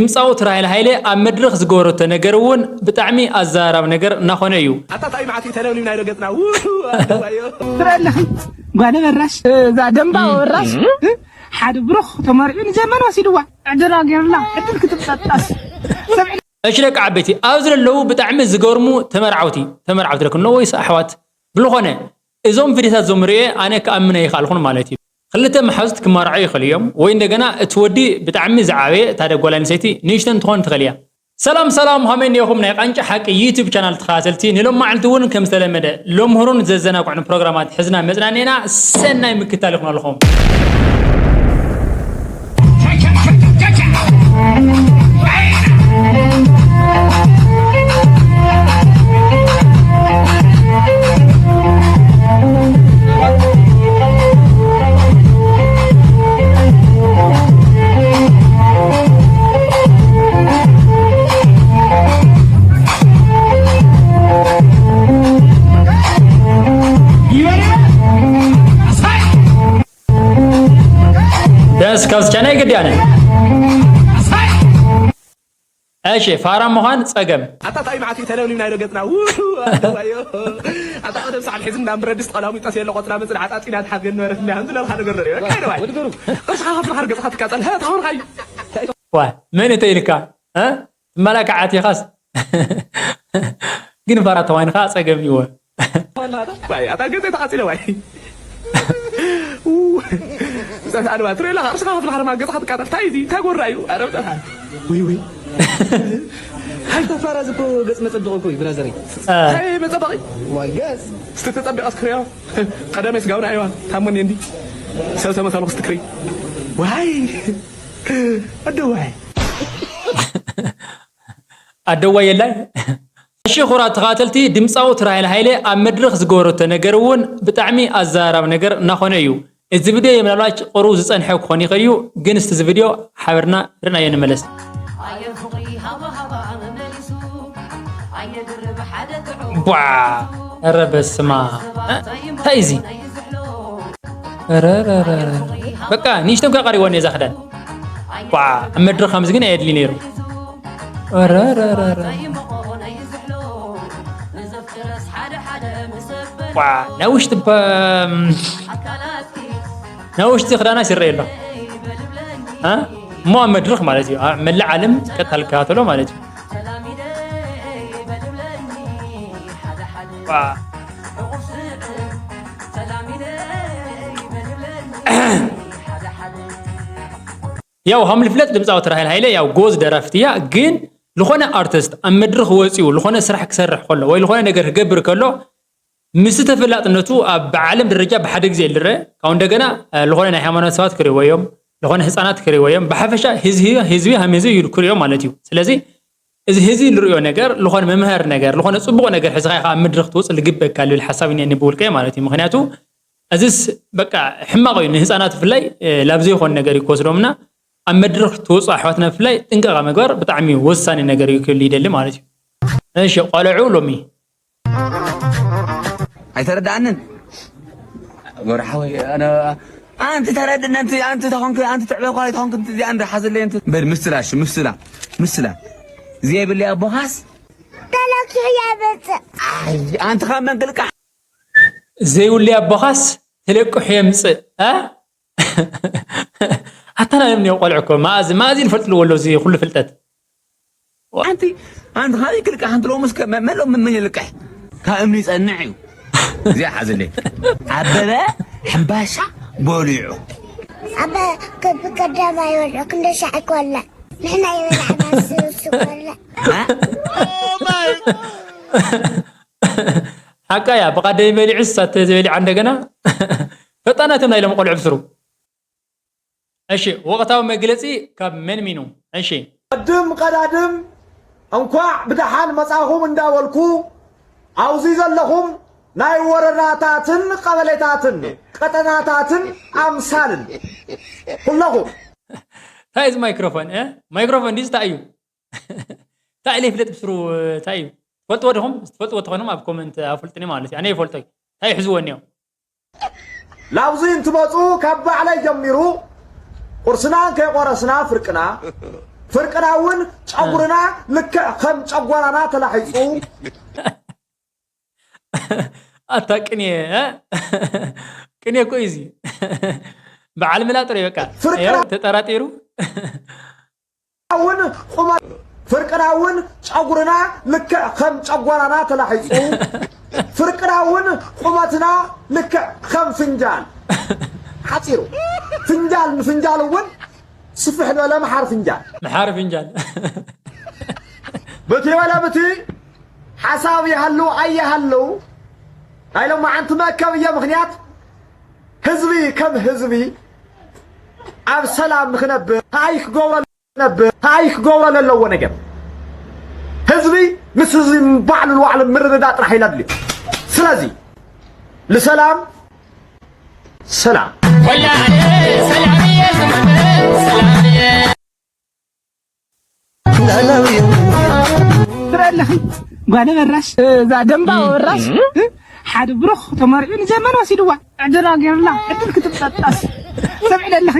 ድምፃዊ ትራይል ሃይለ ኣብ መድረኽ ዝገበረቶ ነገር እውን ብጣዕሚ ኣዘራራቢ ነገር እናኾነ እዩ። ኣታ ጣይ መዓት እዩ ተለብሊብና ኢሎ ገፅና። ውሁ፣ ኣለዋዮ። ትረለኺ ጓለ በራሽ፣ እዛ ደምባ በራሽ፣ ሓደ ብሩኽ ተመሪዑ ንጀመን ወሲድዋ። ዕድራ ገይርላ፣ ዕድል ክትጠጣስ። ሰብዒ እሺ ደቂ ዓበይቲ፣ ኣብዚ ዘለዉ ብጣዕሚ ዝገርሙ ተመርዓውቲ፣ ተመርዓውቲ ደክኖ ወይስ ኣሕዋት? ብልኾነ፣ እዞም ቪድዮታት እዞም ርእየ ኣነ ክኣምን ኣይኸኣልኩን ማለት እዩ። ክልተ መሓዙት ክመርዓው ይኽእሉ እዮም፣ ወይ እንደገና እቲ ወዲ ብጣዕሚ ዝዓበየ፣ እታ ደ ጓል ኣንስተይቲ ንእሽተን ትኾን ትኽእል እያ። ሰላም ሰላም፣ ሃመይ እኒኦኹም ናይ ቃንጫ ሓቂ ዩቱብ ቻናል ተኸታተልቲ፣ ንሎም መዓልቲ እውን ከም ዝተለመደ ለምህሩን ዘዘናግዑን ፕሮግራማት ሕዝና መጽናኔና። ሰናይ ምክታል ይኹነልኹም። ደስ ካብ ዝቻና ይግድያነ። እሺ፣ ፋራ ምዃን ጸገም። ኣታ ጣይ መዓት እዩ ተለብሊብና ኢሎ ገጽና። ውሁ፣ ኣለዋዮ። ኣታ ቀደም ሰዓት ሒዝና ብረድስት ቀላሚጦስ የለ ቆጽላ መጽን ዓጣጢና ትሓዝገን ነበረት። እንዳ፣ እንዲ ለልኻ ነገር ነሪኦ። ካይደ ዋይ። ወዲ ገሩ። ቅርሽኻ ከፍልኻ ገጽኻ ትቃጸል። ሀ፣ ታኹርኻ እዩ። ዋ፣ መን እተ ኢልካ? እ? ትመላካዓት ኢኻስ። ግን ፋራ ተዋይንኻ ጸገም ይወ። ዋይ፣ ኣታ ገጸይ ተቓጺለ ዋይ። ኡ፣ ብዛት ኣልባ ትሬላ፣ ቅርሽኻ ከፍልኻ ድማ ገጽኻ ትቃጸል። ታይ እዚ? ታይ ጎራ እዩ? ኣረ ብዛት። ውይ፣ ውይ። ሃይ፣ ተፋራ ዝኮ ገጽ መጸብቕ እኮ እዩ፣ ብራዘረይ። እ። ታይ መጸበቒ? ዋይ፣ ገጽ። እስቲ ተጸቢቐ እስክሪዮ። ቀደመ ስጋውን ኣይዋ፣ ታሞኒ እንዲ። ሰብ ተመሳልኩ ስትክሪ። ዋይ። ኣደ ዋይ። ኣደዋይ የላይ። እሺ፣ ኹራት ተኸታተልቲ፣ ድምፃዊ ትራይል ሃይለ ኣብ መድረኽ ዝገበረቶ ነገር እውን ብጣዕሚ ኣዘራራቢ ነገር እናኾነ እዩ። እዚ ቪድዮ ምናልባት ቁሩብ ዝጸንሐ ክኾን ይኽእል እዩ፣ ግን እስቲ እዚ ቪድዮ ሓበርና ርናዮ ንመለስ። ቧ! ኧረ በስማ! እ? እንታይ እዚ? ኧረ፣ ኧረ፣ ኧረ፣ ኧረ። በቃ ንእሽተን ከ ቀሪቦ እዛ ክዳን። ቧ! ኣብ መድረኽ ከምዚ ግን ኣየድሊ ነይሩ። ኧረ፣ ኧረ፣ ኧረ፣ ኧረ። ቧ! ናይ ውሽጢ በ-፣ ናይ ውሽጢ ክዳናስ ይረኣይ ኣሎ። እ? እሞ ኣብ መድረኽ ማለት እዩ። ኣብ መላእ ዓለም ቀጥታ ልከታተሎ ማለት እዩ። ዋ። ያው ከም ልፍለጥ ድምፃዊ ትራይል ሃይለ ያው ጎዝ ደራፍት እያ፣ ግን ዝኾነ ኣርቲስት ኣብ መድረኽ ወፂኡ ዝኾነ ስራሕ ክሰርሕ ከሎ ወይ ዝኾነ ነገር ክገብር ከሎ ምስ ተፈላጥነቱ ኣብ ዓለም ደረጃ ብሓደ ግዜ ይልረ። ካብኡ እንደገና፣ እ፣ ዝኾነ ናይ ሃይማኖት ሰባት ክርእይዎ እዮም፣ ዝኾነ ህፃናት ክርእይዎ እዮም። ብሓፈሻ ህዝቢ፣ ህዝቢ ሃም ህዝቢ እዩ ክርእዮ ማለት እዩ። ስለዚ እዚ ህዝቢ ንርእዮ ነገር፣ ዝኾነ መምሃሪ ነገር፣ ዝኾነ ጽቡቕ ነገር ሒዝኻ ኢኻ ኣብ መድረኽ ትወጽእ ልግበካ ልብል ሓሳብ እኒአኒ ብውልቀይ ማለት እዩ። ምኽንያቱ እዚስ በቃ ሕማቕ እዩ። ንህፃናት ብፍላይ፣ እ፣ ላብ ዘይኮን ነገር እዩ ክወስዶምና። ኣብ መድረኽ ትወጽኡ ኣሕዋትና ብፍላይ ጥንቃቐ ምግባር ብጣዕሚ ወሳኒ ነገር እዩ ክብል ይደሊ ማለት እዩ። እሺ፣ ቆልዑ ሎሚ ኣይተረዳኣንን። ጎርሓወይ፣ ኣነ፣ ኣንቲ ተረድነ፣ ኣንቲ፣ ኣንቲ ተኾንክ፣ ኣንቲ ትዕበ ኳይ ተኾንክ፣ ኣንቲ እዚኣ እንዳ ሓዘለይ፣ ኣንቲ። በል፣ ምስላ፣ እሺ፣ ምስላ፣ ምስላ። ዘይብለይ ኣቦኻስ? ተለኪዑ የምጽእ። ኣይ፣ ኣንቲ ካብ መንቅልቃሕ። ዘይብለይ ኣቦኻስ ተለቂሑ የምጽእ፣ እ? ኣታ ናይ እምኒ ቆልዑ እኮ፣ ማእዚ፣ ማእዚ ይፈልጥልዎ ኣለዉ፣ እዚ ኩሉ ፍልጠት። ኣንቲ፣ ኣንቲ ካበይ ክልቃሕ? ኣንቲ ሎምስ ከ መ-፣ መ-፣ ሎም ምን ይልቃሕ? ካብ እምኒ ይጸንዕ እዩ። እዚኣ ሓዝለይ። ኣበበ ሕምባሻ በሊዑ። ኣበ ከ-፣ ብቀዳማይ ይበልዑ፣ ክንደይ ሻዕ ይኮላ? ንሕና ይበላዕና፣ እሱ፣ እሱ ይኮላ። እ? ሓቃ እያ፣ ብቐደም በሊዑ፣ እሳ ተዘይበሊዓ እንደገና። ፈጣናት እዮም ናይ ሎም ቆልዑ ብስሩ። እሺ፣ ወቕታዊ መግለጺ ካብ መንሚኑ። እሺ። ቀድም ቀዳድም እንኳዕ ብደሓን መጻኹም እንዳበልኩ፣ ኣብዚ ዘለኹም ናይ ወረዳታትን ቀበሌታትን ቀጠናታትን ኣምሳልን ኩለኹም። እንታይ እዚ ማይክሮፎን፣ እ? ማይክሮፎን ድዩ? እንታይ እዩ? እንታይ ኢለ ይፍለጥ ብስሩ፣ እንታይ እዩ? ትፈልጥዎ ዲኹም? ትፈልጥዎ ተኾይኖም ኣብ ኮመንት ኣፍልጡኒ ማለት እዩ። ኣነ ይፈልጦ እዩ። እንታይ ይሕዝዎ እኒኦም? ላብዚ እንትመፁ ካብ ባዕለይ ጀሚሩ ቁርስና ከይቆረስና ፍርቅና፣ ፍርቅና እውን ጨጉርና ልክዕ ከም ጨጓራና ተላሒጹ። ኣታ ቅኔ እ? ቅኔ እኮ እዩ እዚ። በዓል ምላጥ ርእ በቃ ፍርቅና- ያው ተጠራጢሩ እውን ቁመት ፍርቅና እውን ጨጉርና ልክዕ ከም ጨጓራና ተላሒጹ። ፍርቅና እውን ቁመትና ልክዕ ከም ፍንጃል ሓጺሩ። ፍንጃል ንፍንጃል እውን ስፍሕ ዝበለ መሓር ፍንጃል። መሓር ፍንጃል ብቲ ወላ ብቲ ሓሳብ ይሃሉ ኣይሃሉ ናይ ሎማዓንቲ መእከብ እየ። ምኽንያት ህዝቢ ከም ህዝቢ ኣብ ሰላም ንኽነብር እንታይ ክገብሮ ነብር እንታይ ክገብሮ ለለዎ ነገር ህዝቢ ምስ ህዝቢ ባዕሉ ንባዕሉ ምርድዳእ ጥራሕ ኢለ ድልዩ። ስለዚ ንሰላም ሰላም ትረለኺ ጓለ በራሽ እዛ ደንባ በራሽ ሓደ ብሩኽ ተመሪዑ ንጀርመን ወሲድዋ ዕድላ ገይርላ ዕድል ክትጠጣስ ሰምዒ ደለኺ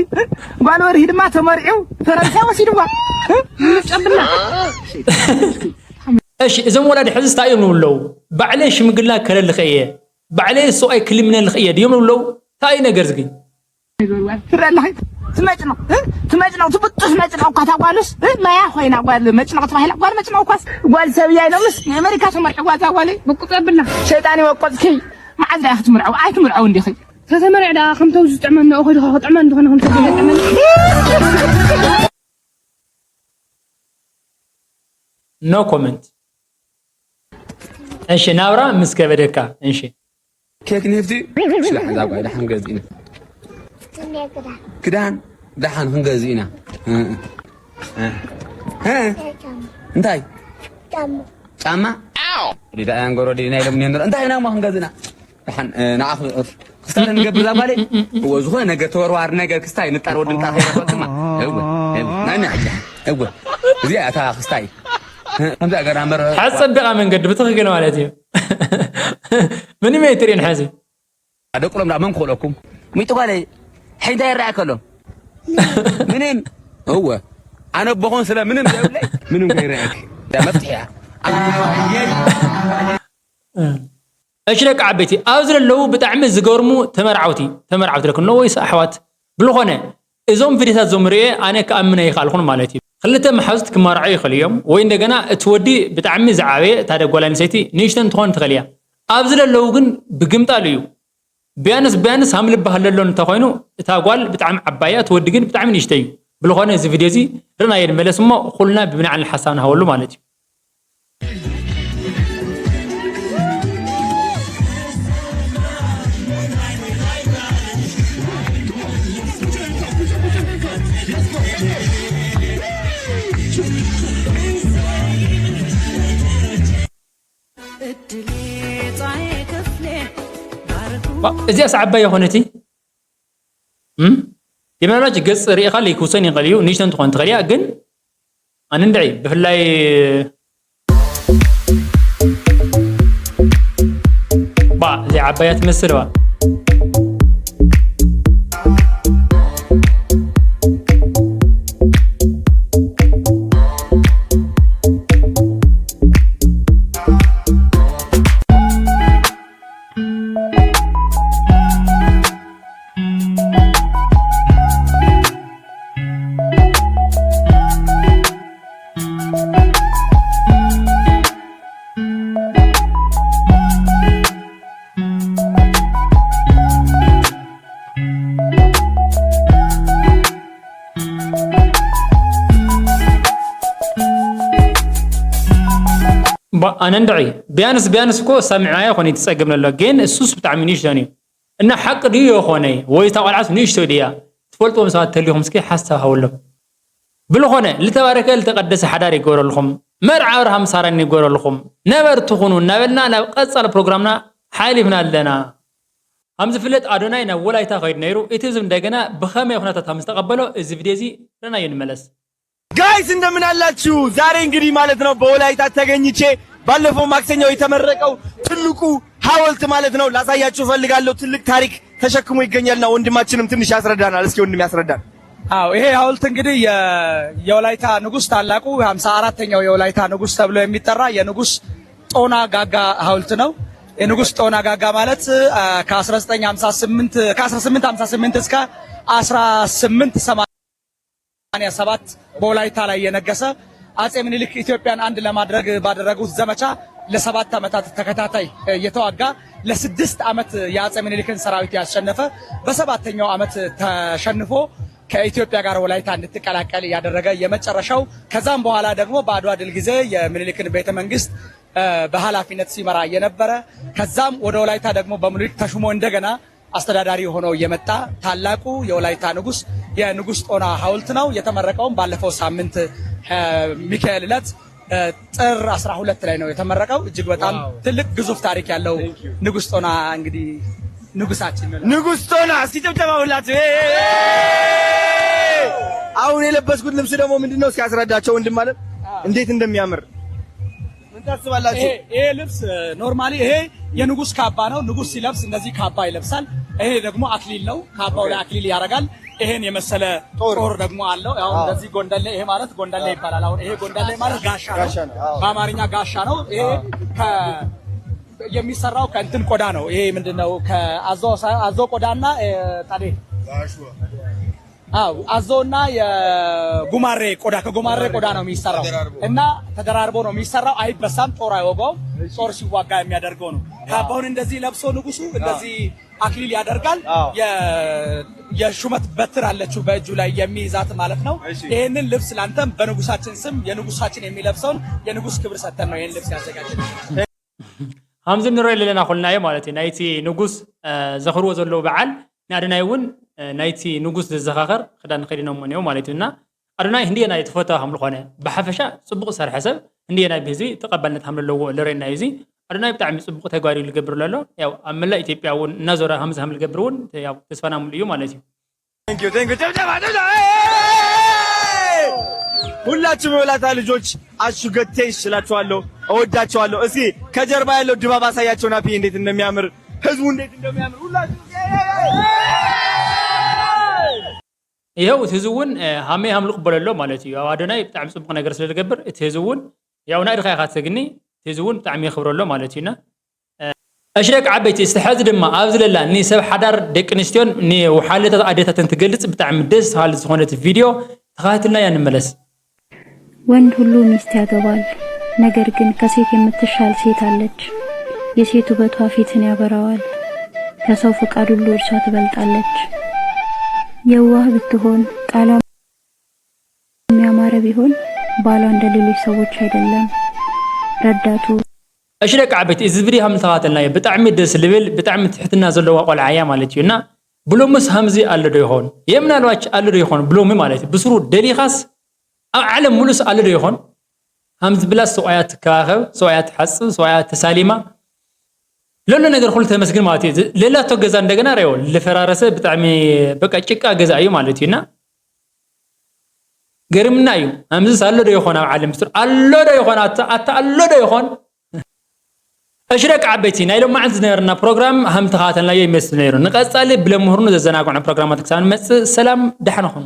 ጓል ወርሂ ድማ ተመሪዑ ፈረንሳ ወሲድዋ ምርጫ ብላ እሺ እዞም ወላዲ ሕዚ እንታይ እዮም ንብለው? ባዕለይ ሽምግልና ከለልኸ እየ፣ ባዕለይ ሰብኣይ ክልምነልኸ እየ ድዮም ንብለው? እንታይ እዩ ነገር ዝግኝ? ትረለኺ ትመጭኖ ትመጭኖ ትብጡስ መጭኖ እኳ ታጓሉስ ማያ ኮይና ጓል መጭኖ ተባሂላ ጓል መጭኖ እኳስ ጓል ሰብያ ኢሎምስ የመሪካ ተመርዕዋ እዛ ጓለይ ብቁፅ ኣብላ ሸይጣን ይወቆፅኪ መዓዝ ዳ ክትምርዐው ኣይትምርዐው እንዲኺ ተተመርዕ ዳ ከም ተውዚ ዝጥዕመ ንኡ ከይዱ ክጥዕመ እንድኾነ ከም ተገለ ጥዕመ No comment። እሺ ናብራ ምስ ከበደካ እሺ ኬክ ንህፍቲ ሽላሕ እዛ ጓይ ደሓን ገዝእና ክዳን ደሓን ክንገዝእ ኢና እንታይ ጫማ ሪዳ ኣያን ጎሮዲ ናይ ሎም ነንሮ እንታይ ኢና ሞ ክንገዝእና ደሓን ንዓ ክስታይ ንገብር ዛጓለይ እዎ ዝኾነ ነገር ተወርዋር ነገር ክስታይ ንጣር ወዲ ንጣር ከይረፈክማ እወ እወ ናኒ ሕጂ እወ እዚኣ እታ ክስታይ ከምዚ ኣገራ መረ ሓጸቢቓ መንገዲ ብትኽክል ማለት እዩ ምንም ኣይትርእን ሓዚ ደቁሎም ዳ መን ክኽእለኩም ሚጡ ጓለይ ሕይንታ ይረኣይ ከሎ ምንም እወ ኣነ ኣቦኾን ስለ ምንም ዘይብለይ ምንም ከይረኣየኪ መፍትሕያ እሺ ደቂ ዓበይቲ ኣብዚ ዘለዉ ብጣዕሚ ዝገርሙ ተመርዓውቲ ተመርዓውቲ ለክኖ ወይስ ኣሕዋት ብልኾነ እዞም ቪድዮታት ዞም ርኤ ኣነ ክኣምን ኣይኽኣልኩን ማለት እዩ ክልተ መሓዙት ክመርዑ ይኽእሉ እዮም ወይ እንደገና እቲ ወዲ ብጣዕሚ ዝዓበየ እታ ደጓል ኣንሰይቲ ንእሽተን ትኾን ትኽእል እያ ኣብዚ ዘለዉ ግን ብግምጣል እዩ ቢያንስ ቢያንስ ሃምልባ ሃለሎን እንተኾይኑ እታ ጓል ብጣዕሚ ዓባያ እቲ ወዲ ግን ብጣዕሚ ንእሽተይ እዩ ብልኾነ እዚ ቪድዮ እዚ ርናየ ንመለስ እሞ ኩልና ብብንዓል ሓሳብ ንሃበሉ ማለት እዩ እዚኣ ሰዓባ የኾነቲ የመናጭ ገጽ ርኢኻ ለይክውሰን ይኽእል እዩ ንሽተን ትኾን ትኽእል እያ ግን ኣነ እንድዒ ብፍላይ ባ እዚኣ ዓባያ ትመስል ባ ኣነ እንድዒ ቢያንስ ቢያንስ እኮ ሰሚዕናዮ ኮነ ትፀግም ነሎ ግን እሱስ ብጣዕሚ ንእሽተን እዩ እና ሓቂ ድዩ የኾነ ወይ እታ ቆልዓስ ንእሽቶ ድያ ትፈልጥዎም ሰባት ተሊኹም እስኪ ሓሳብ ሃበሎም ብልኾነ ልተባረከ ልተቀደሰ ሓዳር ይገበረልኹም መርዓ ኣብርሃም ሳራን ይገበረልኹም ነበርቲ ኩኑ እናበልና ናብ ቀፃሊ ፕሮግራምና ሓሊፍና ኣለና ከም ዝፍለጥ ኣዶናይ ናብ ወላይታ ከይዱ ነይሩ እቲ ህዝብ እንደገና ብኸመይ ኩነታት ከም ዝተቐበሎ እዚ ቪድዮ እዚ ርናዮ ንመለስ ጋይስ እንደምን አላችሁ? ዛሬ እንግዲህ ማለት ነው በወላይታ ተገኝቼ ባለፈው ማክሰኞ የተመረቀው ትልቁ ሐውልት ማለት ነው ላሳያችሁ ፈልጋለሁ። ትልቅ ታሪክ ተሸክሞ ይገኛልና ወንድማችንም ትንሽ ያስረዳናል። እስኪ ወንድም ያስረዳን። አዎ፣ ይሄ ሐውልት እንግዲህ የ-፣ የወላይታ ንጉስ፣ ታላቁ ሀምሳ አራተኛው የወላይታ ንጉስ ተብሎ የሚጠራ የንጉስ ጦና ጋጋ ሐውልት ነው። የንጉስ ጦና ጋጋ ማለት፣ አ፣ ከአስራ ዘጠኝ ሀምሳ ስምንት፣ ከአስራ ስምንት ሀምሳ ስምንት እስከ አስራ ስምንት ሰማንያ ሰባት በወላይታ ላይ የነገሰ፣ አጼ ምኒልክ ኢትዮጵያን አንድ ለማድረግ ባደረጉት ዘመቻ ለሰባት ዓመታት ተከታታይ፣ እ፣ የተዋጋ፣ ለስድስት ዓመት የአጼ ምኒልክን ሰራዊት ያሸነፈ፣ በሰባተኛው ዓመት ተሸንፎ ከኢትዮጵያ ጋር ወላይታ እንድትቀላቀል ያደረገ የመጨረሻው፣ ከዛም በኋላ ደግሞ በአድዋ ድል ጊዜ የምኒልክን ቤተ መንግስት፣ እ፣ በኃላፊነት ሲመራ የነበረ፣ ከዛም ወደ ወላይታ ደግሞ በምኒልክ ተሹሞ እንደገና አስተዳዳሪ ሆኖ የመጣ ታላቁ የወላይታ ንጉስ የንጉስ ጦና ሐውልት ነው። የተመረቀውም ባለፈው ሳምንት፣ እ፣ ሚካኤል ዕለት፣ እ፣ ጥር አስራ ሁለት ላይ ነው የተመረቀው። እጅግ በጣም ዋው። ትልቅ ግዙፍ ታሪክ ያለው ንጉስ ጦና እንግዲህ ንጉሳችን ነው። ንጉስ ጦና እስኪ ጭብጨባ ሁላችሁ። ሄ! አሁን የለበስኩት ልብስ ደግሞ ምንድን ነው? እስኪ ያስረዳቸው ወንድም አለም፣ እንዴት እንደሚያምር። ምን ታስባላችሁ? ይሄ፣ ይሄ ልብስ፣ እ፣ ኖርማሊ ይሄ የንጉስ ካባ ነው። ንጉስ ሲለብስ እንደዚህ ካባ ይለብሳል። ይሄ ደግሞ አክሊል ነው። ካባው ላይ አክሊል ያደርጋል። ይሄን የመሰለ ጦር። ጦር ደግሞ አለው። ያው አዎ። እንደዚህ ጎንደሌ፣ ይሄ ማለት ጎንደሌ አዎ። ይባላል። አሁን ይሄ ጎንደሌ ማለት ጋሻ ነው። ጋሻ ነው። አዎ። በአማርኛ ጋሻ ነው። ይሄ አዎ። ከ-፣ የሚሰራው ከእንትን ቆዳ ነው። ይሄ ምንድን ነው? ከአዞ ሳ-፣ አዞ ቆዳና፣ እ፣ ጣዴ። አዎ፣ አዞና የጉማሬ ቆዳ፣ ከጉማሬ ቆዳ ነው የሚሰራው። ተደራርቦ። እና ተደራርቦ ነው የሚሰራው። አይበሳም፣ ጦር አይወጋውም። ጦር ሲዋጋ የሚያደርገው ነው። አዎ። ካባውን እንደዚህ ለብሶ ንጉሱ እንደዚህ አክሊል ያደርጋል። አዎ። የ-፣ የሹመት በትር አለችው በእጁ ላይ የሚይዛት ማለት ነው። እሺ። ይሄንን ልብስ ላንተም በንጉሳችን ስም የንጉሳችን የሚለብሰውን የንጉስ ክብር ሰጥተን ነው ይሄን ልብስ ያዘጋጀነው። ከምዚ ንሪኦ ዘለና ኩልናዮ ማለት እዩ። ናይቲ ንጉስ፣ እ፣ ዘኽብርዎ ዘለዉ በዓል፣ ንኣደናይ እውን፣ እ፣ ናይቲ ንጉስ ዘዘኻኸር ክዳን ከዲኖሞ እኒኦ ማለት እዩ። እና ኣዶናይ ህንደየናይ ተፈታዊ ከም ዝኾነ፣ ብሓፈሻ ጽቡቕ ዝሰርሐ ሰብ፣ ህንደየናይ ብህዝቢ ተቐባልነት ከም ዘለዎ ለርእየና እዩ። እዚ ኣዶናይ ብጣዕሚ ጽቡቕ ተግባር እዩ ዝገብር ዘሎ። ያው ኣብ መላእ ኢትዮጵያ እውን እናዞረ ከምዚ ከም ዝገብር እውን፣ ያው ተስፋና ሙሉእ እዩ ማለት እዩ። Thank you, thank you። ጭብጨባ፣ ጭብጨባ። ሁላችሁም የወላይታ ልጆች አሹ ገቴሽ እላችኋለሁ፣ እወዳችኋለሁ። እስኪ ከጀርባ ያለው ድባብ አሳያቸው ናፊ፣ እንዴት እንደሚያምር፣ ህዝቡ እንዴት እንደሚያምር ሁላችሁ። ይኸው እቲ ህዝቢ እውን፣ እ፣ ሃመይ ሃምሉ ቅበሎ ኣሎ ማለት እዩ። ኣብ ኣዶናይ ብጣዕሚ ጽቡቕ ነገር ስለ ዝገብር እቲ ህዝቢ እውን ያው ናይ ድኻ ኢኻ ትሰግኒ፣ እቲ ህዝቢ እውን ብጣዕሚ የኽብሮ ኣሎ ማለት እዩና። እሺ ደቂ ዓበይቲ፣ እስቲ ሕዚ ድማ ኣብዚ ለላ ንሰብ ሓዳር ደቂ ኣንስትዮን ንውሓለታት ኣዴታትን ትገልጽ ብጣዕሚ ደስ በሃሊ ዝኾነት ቪድዮ ተኸታቲልናያ ንመለስ። ወንድ ሁሉ ሚስት ያገባል፣ ነገር ግን ከሴት የምትሻል ሴት አለች። የሴት ውበቷ ፊትን ያበራዋል፣ ከሰው ፈቃድ ሁሉ እርሷ ትበልጣለች። የዋህ ብትሆን፣ ቃሏ የሚያማረ ቢሆን፣ ባሏ እንደ ሌሎች ሰዎች አይደለም። ረዳቱ እሺ ደቂ ዓበይቲ፣ እዚ ቪድዮ ከም ዝተኸታተልናዮ ብጣዕሚ ደስ ልብል፣ ብጣዕሚ ትሕትና ዘለዋ ቆልዓ እያ ማለት እዩ። እና ብሎምስ ከምዚ ኣሎ ዶ ይኸውን? የምናልባች ኣሎ ዶ ይኸውን ብሎሚ ማለት እዩ? ብስሩ ደሊኻስ ኣብ ዓለም ሙሉስ ኣሎ ዶ ይኾን? ከምዚ ብላስ ሰብኣያ ትከባኸብ፣ ሰብኣያ ትሓጽብ፣ ሰብኣያ ተሳሊማ፣ ለሎ ነገር ኩሉ ተመስግን ማለት እዩ። ለላቶ ገዛ እንደገና ረዮ፣ ልፈራረሰ ብጣዕሚ በቃ ጭቃ ገዛ እዩ ማለት እዩ። እና ገርምና እዩ። ከምዚስ ኣሎ ዶ ይኾን ኣብ ዓለም? ብስሩ ኣሎ ዶ ይኾን? ኣታ፣ ኣታ ኣሎ ዶ ይኾን? እሺ ደቂ ዓበይቲ፣ ናይ ሎማዓንቲ ዝነበረና ፕሮግራም ከም ተኸታተልናዮ ይመስል ነይሩ። ንቐጻሊ ብለምህርኑ ዘዘናግዑ ፕሮግራማት ክሳብ ንመጽእ ሰላም፣ ደሓን ኹኑ።